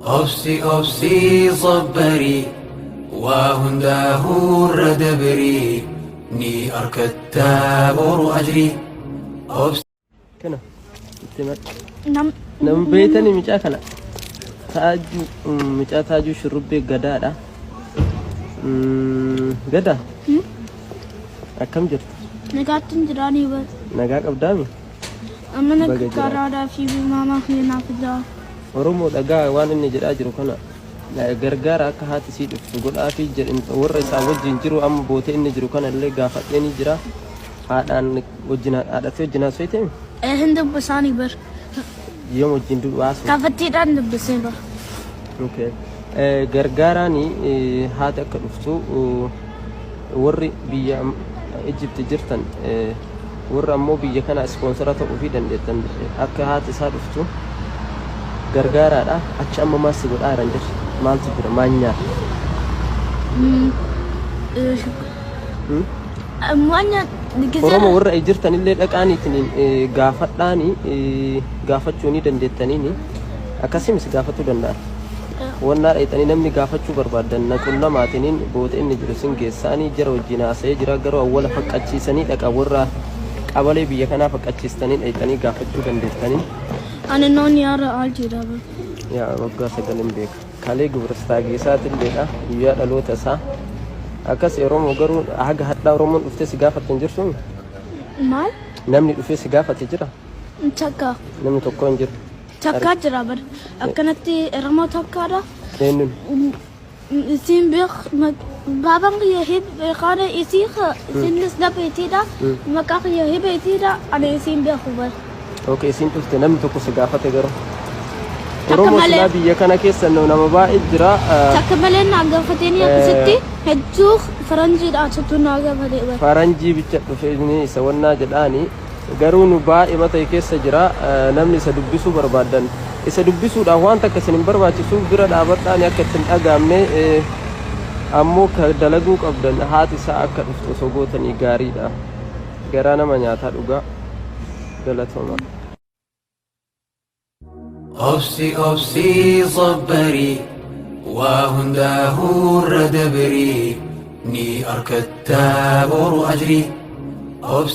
Obsi obsi sabbarii, waa hundaahuu irra dabrii, ni arkattaa boru ajrii. Obsi. Kana itti naqi. Nam Nama beeytanii micaa kana taajuu micaa taajuu shurrubbee gadaadha. Gadaa akkam jirta? Nagaatti hin jiraanii bar. Nagaa qabdaami? Amma Baga naga jiraate. karaadhaa fi maamaa kiyya naaf fidaa. Oromoo dhagaa waan inni jedhaa jiru kana gargaara akka haati isii dhuftu godhaafii jedhin warra isaa wajjin jiru amma bootee inni jiru kana illee gaafadhee ni jira. Haadhaan wajjin haadhatii wajjin haasofte Ee hin dubbisaanii bar. Yoom wajjin haasofte? Kaafattiidhaan dubbisee bar. Okay. Gargaaraan haati akka dhuftu warri biyya Egypt jirtan warra ammoo biyya kana ispoonsara ta'uufii dandeettan akka haati isaa dhuftu gargaaraadha. Achi amma maal si godhaa jiran jirti? Maaltu jira? Maal nyaata? Maal nyaata? Oromoo warra jirtan illee dhaqaaniitiin gaafadhaani gaafachuu ni dandeettaniini akkasimis gaafachuu danda'an. Wannaa dhayxanii namni gaafachuu barbaaddan na qunnamaatiniin boota inni jiru sin geessaanii jara wajjin haasa'ee jira garuu awwala faqqachiisanii dhaqa warra qabalee biyya kanaa faqqachiistanii dhayxanii gaafachuu dandeettanii. Ani noon yaara aal jira bar. Yaa waggaa sagalin beeka. Kalee gibiristaageesaatilleedha guyyaa dhaloota isaa. Akkas Oromoo garuu haga hadhaa Oromoon dhuftee si gaafatte hin jirtu. Maal? Namni dhufee si gaafate jira? Takka. Namni tokko hin jiru. Takkaa jira bar. Akkanatti Oromoo takkaadha. Eenyuun? Isiin beek baabaan kiyya beekaana isii isinis na beetiidha. Maqaa kiyya hibeetiidha. Ani isiin beeku bar. Okay, isiin dhufte namni tokko si gaafate garuu. Takka Oromoo malee. silaa biyya kana keessa nama baay'ee jira. Takka malee naa gaafatanii akkasitti hedduu faranjiidha asitti naa gaafate bar. Faranjii bicha dhufe inni isa wannaa jedhaani garuu nu baay'ee mata keessa jira namni isa dubbisuu barbaadan isa dubbisuudhaaf waan takka isin hin barbaachisu bira dhaabadhaani akka itti hin dhagaamne ammoo ka dalaguu qabdan haati isaa akka dhuftu osoo gootanii gaariidha garaa nama nyaataa dhugaa galatooma. Obsi obsi sabbarii, waa hundaahuu irra dabrii, ni arkattaa boru ajrii. Obsi.